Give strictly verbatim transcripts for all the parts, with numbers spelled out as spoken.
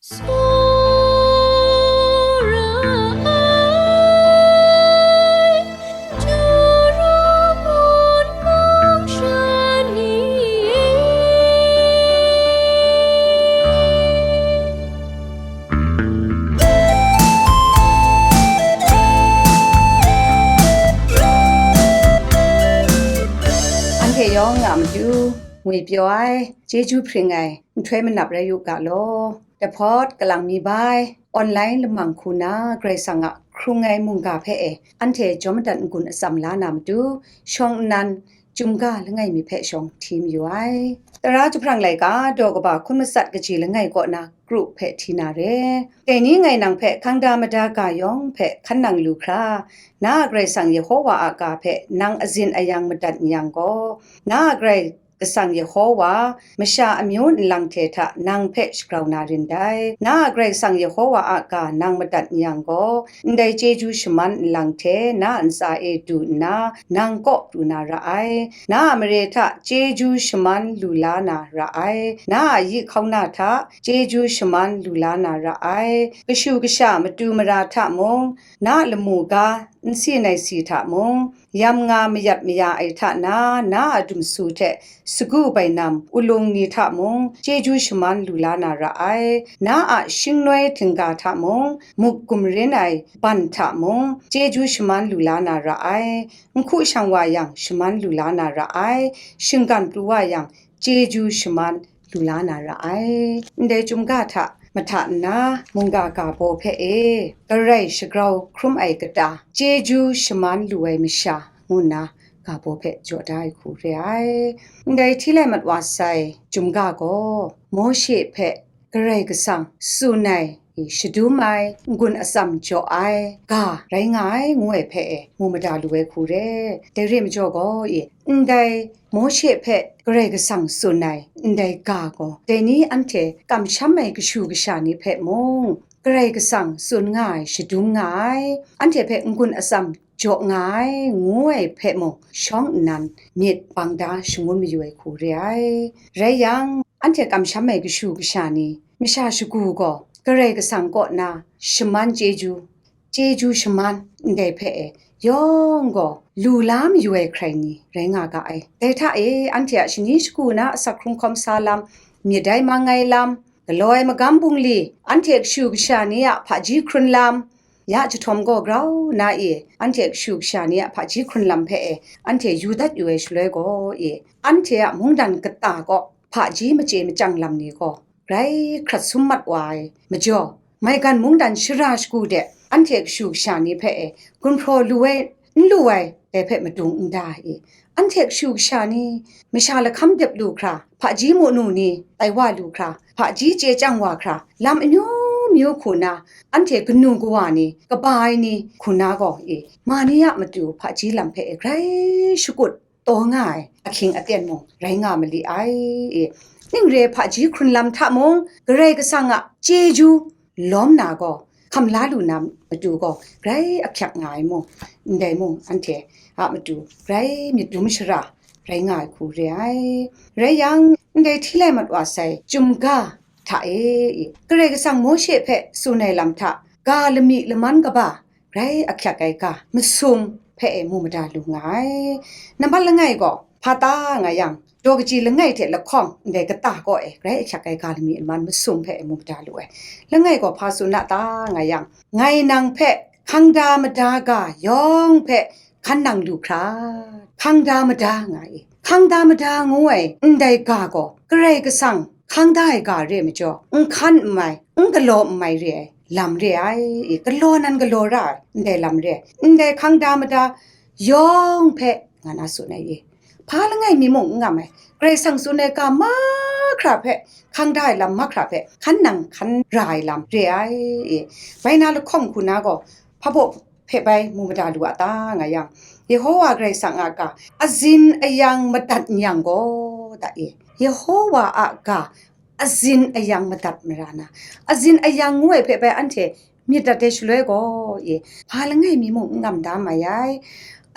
Tsawra ai, Turu ngun mung sha ni e. Anhte yawng a matu ngwi pyaw ai, chyeju hpring ai nhtoi manap rai u ga law. Dahpawt kalang mi bai, online lamang hku na Karai Kasang a hkrung ai mungga hpe e, anhte jawm madat n-gun atsam la na matu, shawng nnan, chyum ga langai mi hpe shawng hti mayu ai. Tara jahprang laika daw kaba hkun matsat kaji langai kaw na kru hpe hti na re. Dai ni ngai nang hpe hkang da mada ga yawng hpe hkan nang lu hkra, na a Karai Kasang Yehowa a ga hpe nang azin ayang madat n yang gaw, na a Karai Kasang Yehowa, masha amyu nlang hte hta nang hpe shagrau na rin dai. Na a Karai Kasang Yehowa a ga nang madat n yang gaw, ndai chyeju shaman nlang hte na a ntsa e du nna, nang kaw pru na ra ai. Na a mare hta chyeju shaman lu la na ra ai. Na a yi hkauna hta chyeju shaman lu la na ra ai. Kashu kasha matu mara hta mung, na a lamu ga nsi naisi hta mung, yam nga mayat maya ai hta na, na a dumsu hte sagu bainam ulung ni hta mung, chyeju shaman lu la na ra ai. Na a shingnoi htingga hta mung, muk gumrin ai ban hta mung, chyeju shaman lu la na ra ai. Nhku shang wa yang, shaman lu la na ra ai. Shinggan pru wa yang, chyeju shaman lu la na ra ai. Ndai chyum ga hta mahta nna, mungga ga baw hpe e, garai shagrau hkrum ai kata, chyeju shaman lu ai masha, ngu nna ga baw hpe jaw da ai hku re ai. Ndai hti lai mat wa sai, chyum ga gaw, Mawshe hpe Karai Kasang tsun ai, shadum ai, n-gun atsam jaw ai ga rai nga ai, ngu ai hpe e, mu mada lu ai hku re. Dai re majaw gaw, e, ndai Mawshe hpe Karai Kasang tsun ai ndai ga gaw, dai ni anhte kamsham ai kashu kasha ni hpe mung, Karai Kasang tsun nga ai, shadum nga ai, anhte hpe n-gun atsam jaw nga ai, ngu ai hpe mung, shawng nnan myit bang da shangun mayu ai hku re ai. Rai yang, anhte kamsham ai kashu kasha ni, masha shagu gaw, Karai Kasang kaw na shaman chyeju, chyeju shaman ndai hpe e, yawng gaw lu la mayu ai hkrai ni rai nga ga ai. Dai hta e, anhte a shani shagu na asak hkrung hkawm sa lam, myit dai mang ai lam, galaw ai magam bungli, anhte kashu kasha ni a hpaji hkrun lam, ya jahtawm gaw grau na e, anhte kashu kasha ni a hpaji hkrun lam hpe e, anhte yu dat yu ai shaloi gaw e, anhte a mungdan kata kaw hpaji machye machyang lam ni gaw, grai hkrat sum mat wa ai majaw, maigan mungdan shara shagu de anhte kashu kasha ni hpe e, gunhpraw lu ai, n lu ai, dai hpe madung n da e, anhte kashu kasha ni, masha lahkam dep lu hkra, hpaji munu ni tai wa lu hkra, hpaji chye chyang wa hkra, lam amyu myu hku na, anhte kanu kawa ni, kaba ai ni hku na gaw e, ma ni a matu hpaji lam hpe e grai shakut taw nga ai ahkying aten mung rai nga mali ai. E, ning re hpaji hkrun lam hta mung, Karai Kasang a chyeju lawm na gaw, hkam la lu na matu gaw, grai ahkyak nga ai mung, ndai mung, anhte a matu grai myit dum shara rai nga ai hku re ai. Rai yang, ndai hti lai mat wa sai, chyum ga hta e, Karai Kasang Mawshe hpe tsun ai lam hta, ga lami laman kaba, grai ahkyak ai ga, masum hpe e mu mada lu nga ai. Nambat langai gaw, hpa ta nga yang, daw kaji langai hte lahkawng ndai kata kaw e, grai ahkyak ai ga lami laman masum hpe e mu mada lu ai. Langai gaw hpa tsun na ta nga yang, ngai nang hpe hkang da mada ga yawng hpe hkan nang lu hkra, hkang da mada nga e. Hkang da mada ngu ai ndai ga gaw, Karai Kasang hkang da ai ga re ai majaw, n hkan n mai, n galaw n mai re ai lam re ai, e, galaw nan galaw ra ai ndai lam re ai. Ndai hkang da mada yawng hpe nga na tsun ai e. Hpa langai mi mung n ngam ai, Karai Kasang tsun ai ga mahkra hpe, hkang da ai lam mahkra hpe, hkan nang hkan ra ai lam re ai, e. Bai na lahkawng hku na gaw, hpa baw hpe bai mu mada lu a ta nga yang, Yehowa Karai Kasang a ga azin ayang madat n yang gaw, ta e, Yehowa a ga azin ayang madat mara na, azin ayang ngu ai hpe bai anhte myit dat ai shaloi gaw, e, hpa langai mi mung n ngam da mai ai,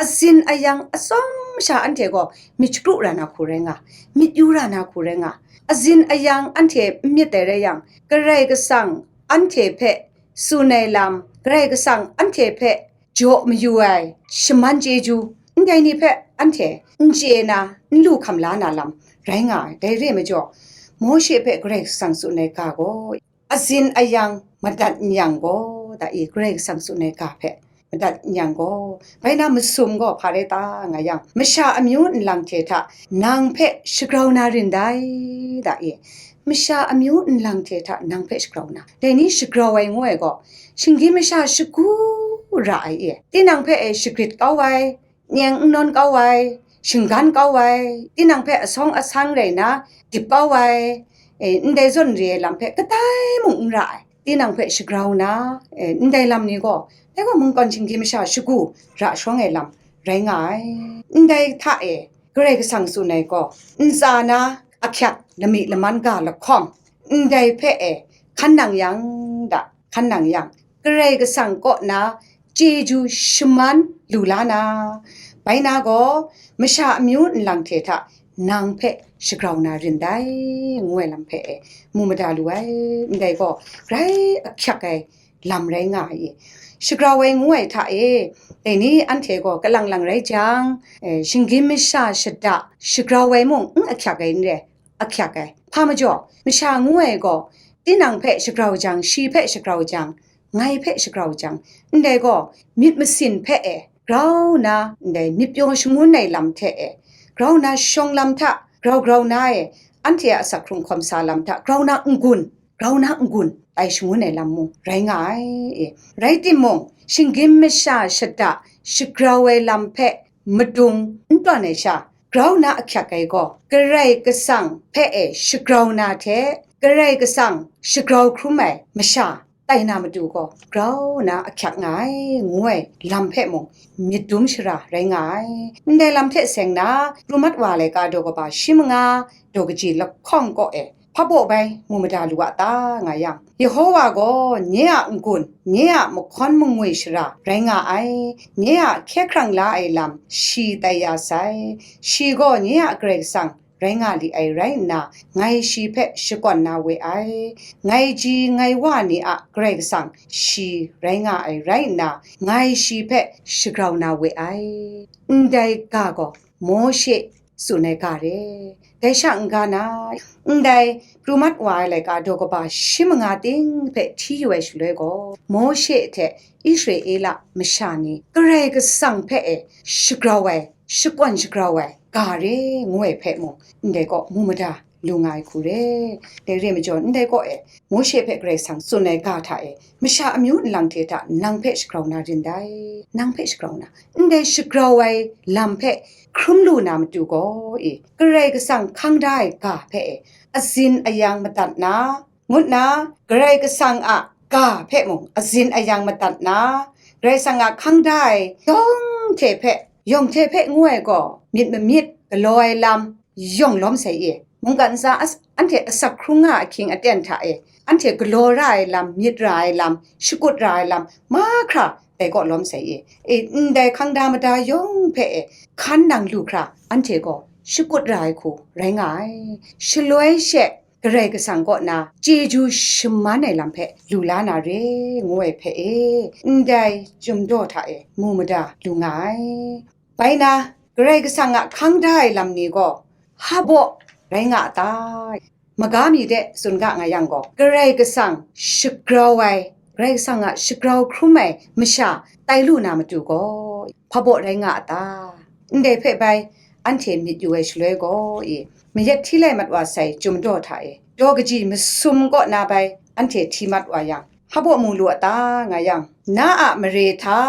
Azin ayang atsawm sha anhte gaw myit shapru ra na hku rai nga, myit yu ra na hku rai nga. Azin ayang anhte n myit dai rai yang, Karai Kasang anhte hpe tsun ai lam, Karai Kasang anhte hpe jaw mayu ai shaman chyeju, ndai ni hpe anhte n chye na, n lu hkam la na lam rai nga ai. Dai re ai majaw, Mawshe hpe Karai Kasang tsun ai ga gaw, azin ayang madat n yang gaw, da i, Karai Kasang tsun ai ga hpe madat n yang gaw, bai na masum gaw hpa rai ta nga yang, masha amyu nlang hte hta nang hpe shagrau na rin dai, da i, masha amyu nlang hte hta nang hpe shagrau na, dai ni shagrau ai ngu ai gaw, shinggyim masha shagu ra ai e, tinang hpe e shagrit kau ai, nyeng n nawn kau ai, shinggan kau ai, tinang hpe asawng asang rai na dip kau ai, e, ndai zawn re ai lam hpe kadai mung n ra ai, tinang hpe shagrau na, e, ndai lam ni gaw, dai gaw mungkan shinggyim masha shagu ra shawng ai lam rai nga ai. Ndai hta e, Karai Kasang tsun ai gaw, ntsa na ahkyak lami laman ga lahkawng, ndai hpe e hkan nang yang da, hkan nang yang, Karai Kasang kaw na chyeju shaman lu la na, bai na gaw masha amyu nlang hte hta nang hpe shagrau na rin dai, ngu ai lam hpe e mu mada lu ai. Ndai gaw grai ahkyak ai lam rai nga ai. Shagrau ai ngu ai hta e, dai ni anhte gaw kalang lang rai jang, e, shinggyim masha shada shagrau ai mung n ahkyak ai n re, ahkyak ai. Hpa majaw, masha ngu ai gaw, tinang hpe shagrau jang, shi hpe shagrau jang, ngai hpe shagrau jang, ndai gaw, myit masin hpe e grau na, ndai myit pyaw shangun ai lam hte e grau na, shawng lam hta grau grau na e, anhte a asak hkrung hkawm sa lam hta grau na n-gun, grau na n-gun tai shangun ai lam mung rai nga ai. E, rai timung, shinggyim masha shada shagrau ai lam hpe madung n tawn ai sha, grau na ahkyak ai gaw, Karai Kasang hpe e shagrau na hte, Karai Kasang shagrau hkrum ai masha tai na matu gaw, grau na ahkyak nga ai, ngu ai lam hpe mung myit dum shara rai nga ai. Ndai lam hte seng na, pru mat wa ai laika daw kaba shi manga, daw kaji lahkawng kaw e, hpa baw bai mu mada lu a ta, nga yang, Yehowa gaw nye a n-gun, nye a mahkawn mangwi shara rai nga ai, nye a hkye hkrang la ai lam shi tai ya sai, shi gaw nye a Karai Kasang rai nga li ai rai nna, ngai shi hpe shakawn na we ai, ngai ji ngai wa ni a Karai Kasang shi rai nga ai rai nna, ngai shi hpe shagrau na we ai. Ndai ga gaw Mawshe tsun ai ga re. Dai sha n-ga na, ndai pru mat wa ai laika daw kaba shi manga ting hpe hti yu ai shaloi gaw, Mawshe hte Israela masha ni Karai Kasang hpe e shagrau ai, shakawn shagrau ai ga re ngu ai hpe mung, ndai kaw mu mada lu nga ai hku re. Dai re ai majaw, ndai kaw e Mawshe hpe Karai Kasang tsun ai ga hta e, masha amyu nlang hte hta nang hpe shagrau na rin dai, nang hpe shagrau na, ndai shagrau ai lam hpe hkrum lu na matu gaw e, Karai Kasang hkang da ai ga hpe e, azin ayang madat na, ngut na, Karai Kasang a ga hpe mung azin ayang madat na, Karai Kasang a hkang da ai yawng hte hpe, yawng hte hpe ngu ai gaw, myit mamyit galaw ai lam yawng lawm sai e. Mungkan ntsa as-, anhte asak hkrung nga ahkying aten hta e, anhte galaw ra ai lam, myit ra ai lam, shakut ra ai lam, mahkra dai kaw lawm sai e. E, ndai hkang da mada yawng hpe e, hkan nang lu hkra, anhte gaw shakut ra ai hku rai nga ai. Shaloi she, Karai Kasang kaw na chyeju shaman ai lam hpe lu la na re, ngu ai hpe e, ndai chyum daw hta e mu mada lu nga ai. Bai na, Karai Kasang a hkang da ai lam ni gaw hpa baw rai nga a ta? Maga mi de tsun ga nga yang gaw, Karai Kasang shagrau ai, Karai Kasang a shagrau hkrum ai masha tai lu na matu gaw, hpa baw rai nga a ta? Ndai hpe bai anhte myit yu ai shaloi gaw, i, mayat hti lai mat wa sai chyum daw hta e, daw kaji masum kaw na bai anhte hti mat wa yang, hpa baw mu lu a ta nga yang, na a mare hta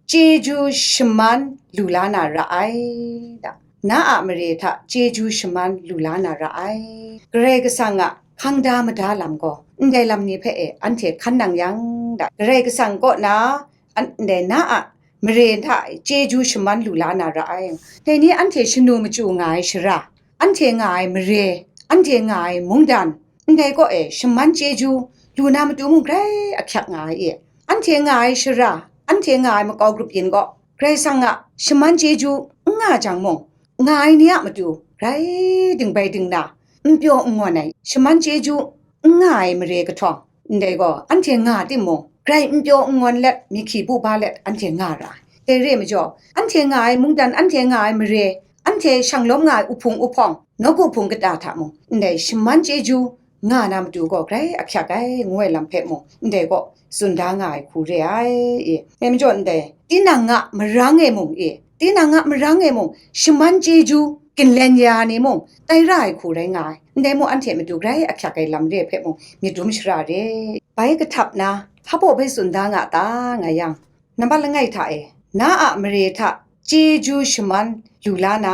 chyeju shaman lu la na ra ai, da. Na a mare hta chyeju shaman lu la na ra ai. Karai Kasang a hkang da mada lam gaw, ndai lam ni hpe e anhte hkan nang yang, da. Karai Kasang kaw na, an-, ndai na a mare hta chyeju shaman lu la na ra ai. Dai ni anhte shanu machyu nga ai shara, anhte nga ai mare, anhte nga ai mungdan, ndai kaw e shaman chyeju lu na matu mung grai ahkyak nga ai e. Anhte nga ai shara, anhte nga ai makau grup yin gaw, Karai Kasang a shaman chyeju n nga jang mung, nga ai ni a matu grai dingbai dingna, n pyaw n ngawn ai shaman chyeju n nga ai mare kahtawng, ndai gaw anhte nga timung, grai n pyaw n ngawn let, myi hkyi bu ba let anhte nga ra ai. Dai re ai majaw, anhte nga ai mungdan, anhte nga ai mare, anhte shanglawm nga ai uhpung uhpawng, nawku hpung kata hta mung, ndai shaman chyeju nga na matu gaw grai ahkyak ai, ngu ai lam hpe mung, ndai gaw tsun da nga ai hku re ai. I, dai majaw ndai, tinang a marang e mung, i, tinang a marang e mung, shaman chyeju ginlen ya ni mung, tai ra ai hku rai nga ai. Ndai mung anhte matu grai ahkyak ai lam re ai hpe mung, myit dum shara re. Bai kahtap na, hpa baw bai tsun da nga ta, nga yang, nambat langai hta e, na a mare hta chyeju shaman lu la na,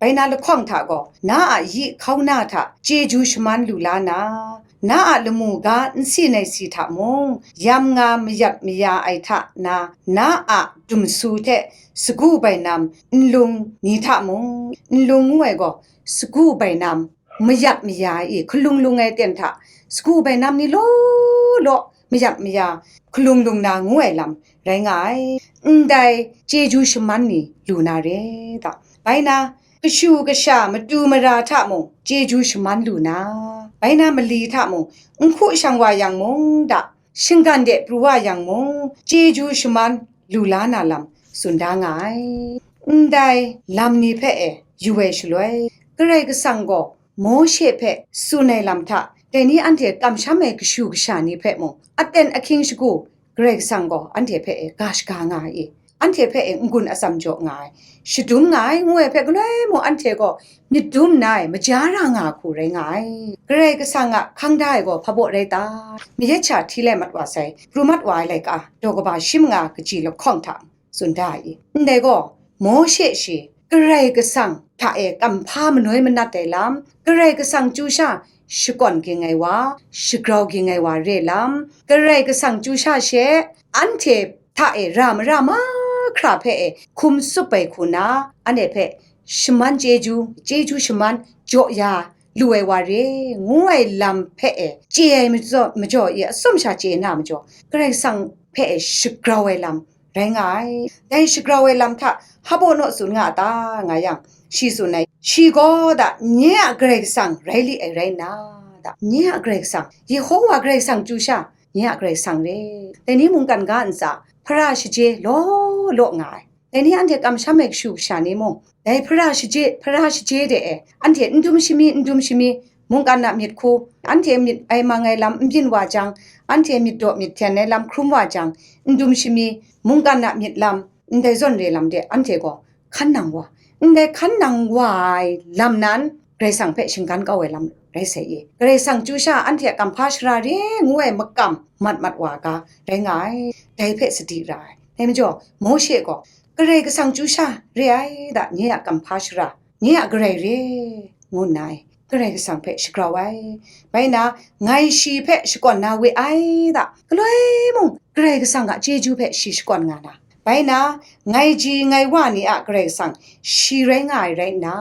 bai na lahkawng hta gaw, na a yi hkauna hta chyeju shaman lu la na, na a lamu ga n si nai si hta mung, yam nga mayat maya ai hta na, na a dumsu hte sagu bainam nlung ni hta mung, nlung ngu ai gaw, sagu bainam mayat maya i hkalung lung ai ten hta, sagu bainam ni law law mayat maya hkalung lung na ngu ai lam rai nga ai. Ndai chyeju shaman ni lu na re ta? Bai na, kashu kasha matu mara hta mung chyeju shaman lu na, bai na mali hta mung, n hku shang wa yang mung da, shinggan de pru wa yang mung, chyeju shaman lu la na lam tsun da nga ai. Ndai lam ni hpe e yu ai shaloi, Karai Kasang gaw Mawshe hpe tsun ai lam hta, dai ni anhte kamsham ai kashu kasha ni hpe mung, aten ahkying shagu, Karai Kasang gaw anhte hpe e ga shaga nga ai i, anhte hpe e n-gun atsam jaw nga ai, shadum nga ai, ngu ai hpe galoi mung anhte gaw myit dum nna ai maja ra nga hku rai nga ai. Karai Kasang a hkang da ai gaw hpa baw rai ta? Mayat sha hti lai mat wa sai, pru mat wa ai laika, daw kaba shi manga kaji lahkawng hta tsun da ai. Ndai gaw, Mawshe shi Karai Kasang hta e kamhpa manoi manat ai lam, Karai Kasang chyu sha shakawn ging ai wa, shagrau ging ai wa re lam, Karai Kasang chyu sha she anhte hta e ra mara mahkra hpe e hkum tsup ai hku na, anhte hpe shaman chyeju, chyeju shaman jaw ya lu ai wa re, ngu ai lam hpe e chye ai majaw, majaw i atsawm sha chye na majaw, Karai Kasang hpe e shagrau ai lam rai nga ai. Dai shagrau ai lam hta hpa baw naw tsun nga a ta, nga yang, shi tsun ai, shi gaw da, nye a Karai Kasang rai li ai rai nna, da, nye a Karai Kasang, Yehowa Karai Kasang chyu sha, nye a Karai Kasang re. Dai ni mungkan ga ntsa hpara shaje law law nga ai. Dai ni anhte kamsham ai kashu kasha ni mung, dai hpara shaje, hpara shaje de e, anhte n dum shami, n dum shami, mungkan a myit hku, anhte myit ai mang ai lam n byin wa jang, anhte myit daw myit hten ai lam hkrum wa jang, n dum shami, mungkan a myit lam, ndai zawn re lam de, anhte gaw hkan nang wa, ndai hkan nang wa ai lam nan, Karai Kasang hpe shinggan kau ai lam rai sai i, Karai Kasang chyu sha anhte a kamhpa shara re ngu ai makam mat mat wa ga rai nga ai, dai hpe sadi ra ai. Dai majaw, Mawshe gaw, Karai Kasang chyu sha re ai da, nye a kamhpa shara, nye a Karai re, ngu nna ai, Karai Kasang hpe shagrau ai. Bai na, ngai shi hpe shakawn na we ai da, galoi mung Karai Kasang a chyeju hpe shi shakawn nga na, bai na, ngai ji ngai wa ni a Karai Kasang shi rai nga ai rai nna,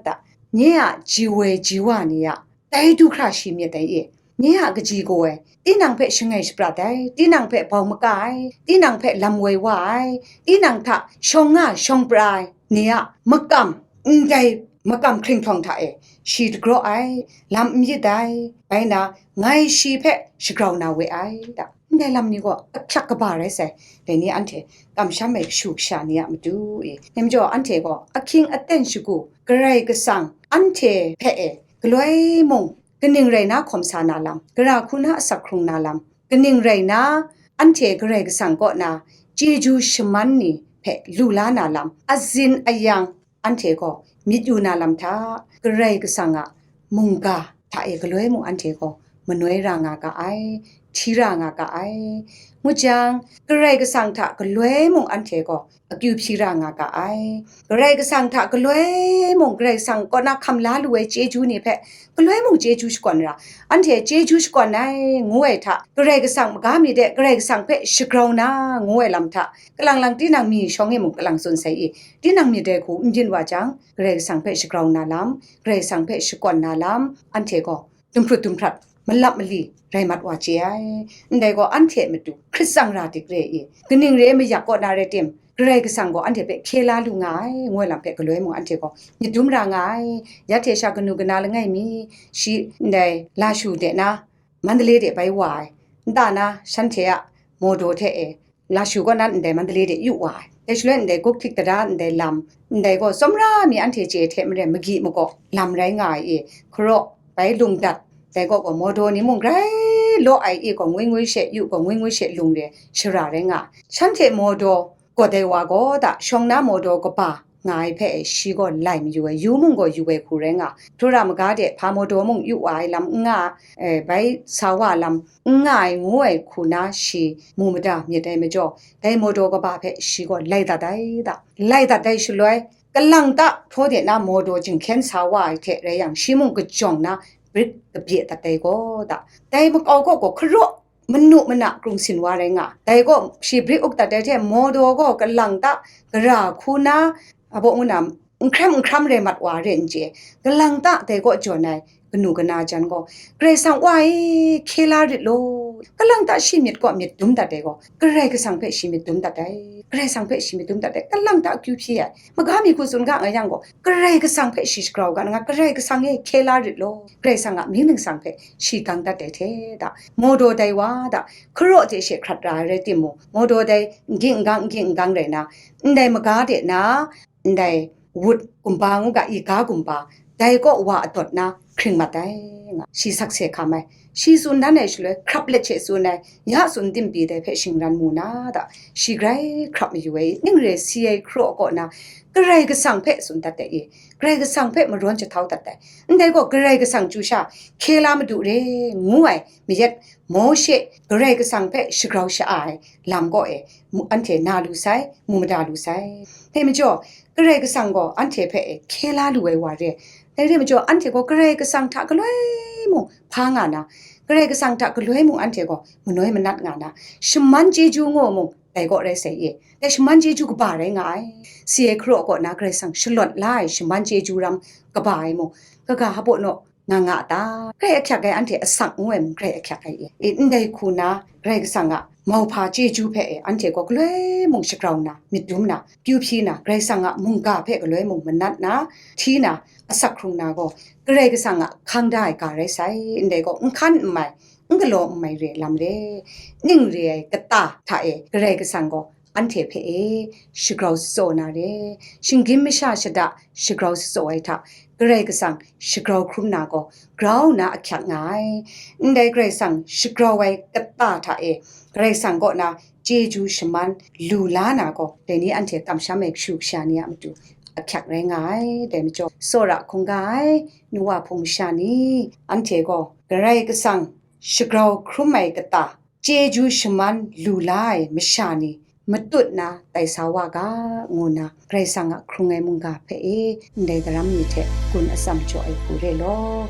da, nye a ji woi ji wa ni a dai du hkra shi myit dai e. Nye a kaji gaw ai, tinang hpe shangai shaprat ai, tinang hpe bau maka ai, tinang hpe lam woi wa ai, tinang hta shawng nga shawng pra ai ni a makam, ndai makam hkringhtawng hta e shi dagraw ai, lam n myit ai, bai na, ngai shi hpe shagrau na we ai da. Ndai lam ni gaw ahkyak kaba rai sai, dai ni anhte kamsham ai kashu kasha ni a matu i. Dai majaw, anhte gaw ahkying aten shagu, Karai Kasang anhte hpe e galoi mung, kaning rai na hkawm sa na lam, gara hku na asak hkrung na lam, kaning rai na anhte Karai Kasang kaw na chyeju shaman ni hpe lu la na lam, azin ayang anhte gaw myit yu na lam hta, Karai Kasang a mungga hta e galoi mung anhte gaw manoi ra nga ga ai, hti ra nga ga ai. Ngu jang, Karai Kasang hta galoi mung anhte gaw akyu hpyi ra nga ga ai. Karai Kasang hta galoi mung, Karai Kasang kaw na hkam la lu ai chyeju ni hpe galoi mung chyeju shakawn ra, anhte chyeju shakawn ai ngu ai hta, Karai Kasang maga mi de Karai Kasang hpe shagrau na ngu ai lam hta, kalang lang tinang mi shawng e mung kalang tsun sai i, tinang myit dai hku n byin wa jang, Karai Kasang hpe shagrau na lam, Karai Kasang hpe shakawn na lam, anhte gaw dumhprut dumhprat, malap mali rai mat wa chye ai. Ndai gaw, anhte a matu hkrit tsang ra dik re i, kaning re ai mayak kaw na rai tim, Karai Kasang gaw anhte hpe hkye la lu nga ai, ngu ai lam hpe galoi mung anhte gaw myit dum ra nga ai. Ya hte sha kanu kana langai mi, shi ndai Lashu de na Mandalay de bai wa ai, nta na shanhte a Mawdaw hte e, Lashu kaw nan ndai Mandalay de yu wa ai. Dai shaloi ndai Guktik Tara ndai lam, ndai gaw tsawmra mi anhte chye hte maren magyi magaw lam rai nga ai e, hkaraw bai lung dat, dai kaw gaw Mawdaw ni mung grai law ai e gaw ngwi ngwi she yu gaw ngwi ngwi she lung re shara rai nga ai. Shanhte Mawdaw gaw dai wa gaw da, shawng na Mawdaw kaba nga ai hpe shi gaw lai mayu ai, yu mung gaw yu ai hku rai nga, Tura maga de hpa Mawdaw mung yu wa ai lam n nga, eh, bai sa wa lam n nga ai ngu ai hku na shi mu mada myit ai majaw, dai Mawdaw kaba hpe shi gaw lai dat ai da. Lai dat ai shaloi, kalang ta hpraw de na Mawdaw jinghkyen sa wa ai hte rai yang, shi mung kajawng na brik kabye dat ai gaw da. Dai makau kaw gaw hkaraw manu mana krung sin wa rai nga. Dai gaw shi brik uk dat ai hte Mawdaw gaw kalang ta gara hku na, abaw ngu na, n hkram n hkram rai mat wa re n chye. Kalang ta dai kaw jawn ai kanu kana jan gaw, Karai Kasang Wa e, hkye la rit law. Kalang ta shi myit gaw myit dum dat ai gaw, Karai Kasang hpe shi myit dum dat ai. Karai Kasang hpe shi myit dum dat ai. Kalang ta akyu hpyi ai. Maga mi hku tsun ga nga yang gaw, Karai Kasang hpe shi shagrau ga nga, Karai Kasang e, hkye la rit law. Karai Kasang a mying ningsang hpe shi gang dat ai hte da, Mawdaw dai wa da, hkaraw hte she hkrat ra ai rai timung, Mawdaw dai n ging n gang, n ging n gang rai na, ndai maga de na, ndai wut kumba ngu ga, i ga kumba, dai kaw wa adawt na hkring mat ai, nga shi sakse hkam ai. Shi tsun dan ai shaloi, hkrap let she tsun ai, ya tsun tim pyi dai hpe shingran mu na da, shi grai hkrap mayu ai, ning re si ai hkaraw kaw na, Karai Kasang hpe tsun dat ai i, Karai Kasang hpe marawn jahtau dat ai. Ndai gaw Karai Kasang chyu sha, hkye la madu re, ngu ai mayat, Mawshe Karai Kasang hpe shagrau sha-a ai lam kaw e, mu-, anhte na lu sai, mu mada lu sai. Dai majaw, Karai Kasang gaw anhte hpe e hkye la lu ai wa re. Dai re majaw, anhte gaw Karai Kasang hta galoi mung hpa nga na, Karai Kasang hta galoi mung anhte gaw manoi manat nga na, shaman chyeju ngu mung dai kaw rai sai e. Dai shaman chyeju kaba rai nga ai. Si ai hkaraw kaw na Karai Kasang shalawt la ai shaman chyeju ram kaba ai mung, kaga hpaw naw nga nga a ta? Grai ahkyak ai anhte asak ngu ai mung grai ahkyak ai e. E, ndai hku na Karai Kasang a mauhpa chyeju hpe e, anhte gaw galoi mung shagrau na, myit dum na, kyu hpyi na, Karai Kasang a mungga hpe galoi mung manat na, hti na, asak hkrung na gaw, Karai Kasang a hkang da ai ga rai sai, ndai gaw n hkan n mai, n galaw n mai re lam re, ning re ai kata hta e, Karai Kasang gaw anhte hpe e shagrau tsatsaw na re, shinggyim masha shada shagrau tsatsaw ai hta, Karai Kasang shagrau hkrum na gaw grau na ahkyak nga ai. Ndai Karai Kasang shagrau ai kata hta e, Karai Kasang kaw na chyeju shaman lu la na gaw, dai ni anhte kamsham ai kashu kasha ni a matu ahkyak rai nga ai. Dai majaw, tsawra hkungga ai nu wa hpung masha ni, anhte gaw Karai Kasang shagrau hkrum ai kata, chyeju shaman lu la ai masha ni matut na tai sa wa ga, ngu na Karai Kasang a hkrung ai mungga hpe e, ndai daram ni hte gun atsam jaw ai hku re law.